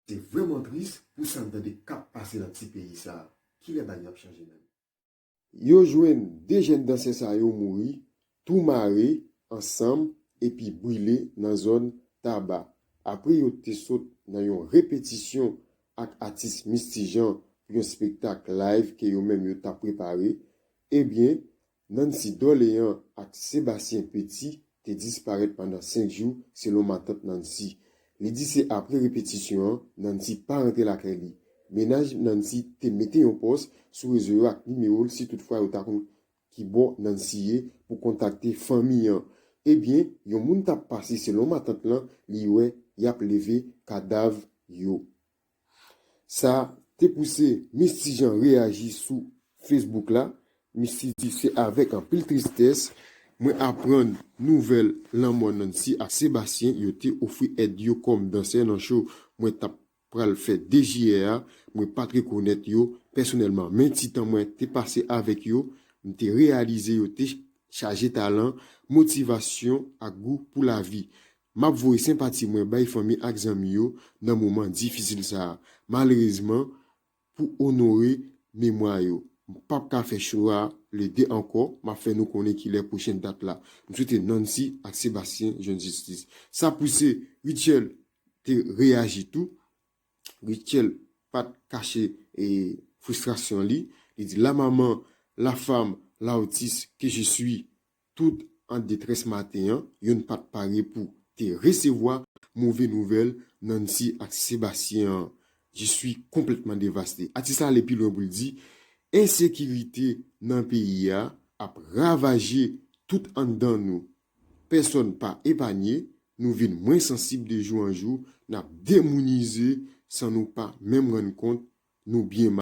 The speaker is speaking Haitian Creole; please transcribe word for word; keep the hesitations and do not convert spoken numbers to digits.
Se vrèman tris pou sa n tande k ap pase nan ti peyi sa a. Kilè bagay yo ap chanje menm? Yo jwenn de jèn dansè sa yo mouri, tou mare ansanm epi brile nan zòn Taba. Apre yo te sot nan yon repetisyon ak atis Misty Jean pou yon espektak live ke yo menm yo t ap prepare, ebyen, Nancy Dorléan ak Sébastien Petit te disparèt pandan senk jou, selon matant Nancy. Li di se apre repetisyon an, Nancy pa rantre lakay li. Mennaj Nancy te mete yon pòs sou rezo yo ak nimewo l si toutfwa yo ta konn ki bò Nancy ye pou kontakte fanmi an. Ebyen, yon moun t ap pase selon matant lan, li wè y ap leve kadav yo. Sa te pouse Misty Jean reyaji sou Facebook la. Misty di se avèk anpil tristès mwen aprann nouvèl lanmò Nancy ak Sébastien. Yo te ofri èd yo kòm dansè nan show mwen t ap pral fè de jiyè a. Mwen pa t rekonèt yo pèsonèlman, men ti tan mwen te pase avèk yo, m te reyalize yo te chaje talan, motivasyon ak gou pou lavi. M ap voye senpati mwen bay fanmi ak zanmi yo nan moman difisil sa a. Malerezman, pou onore memwa yo, m p ap ka fè show a le de ankò. M ap fè nou konnen kilè pwochen dat la. M swete Nancy ak Sébastien jwenn jistis. Sa pouse Rutshelle te reyaji tou. Rutshelle pa t kache e, fristrasyon li. Li di, la maman, la femme, l'artiste que je suis, tout an detrès maten an, yo n pa t pare pou te resevwa move nouvèl Nancy ak Sébastien an. Je suis complètement dévasté. Atis la ale pi lwen pou l di, ensekirite nan peyi a ap ravaje tout anndan nou. Pèsonn pa epanye, nou vin mwen sansib de jou an jou, n ap demounize san nou pa menm rann kont nou byen mal.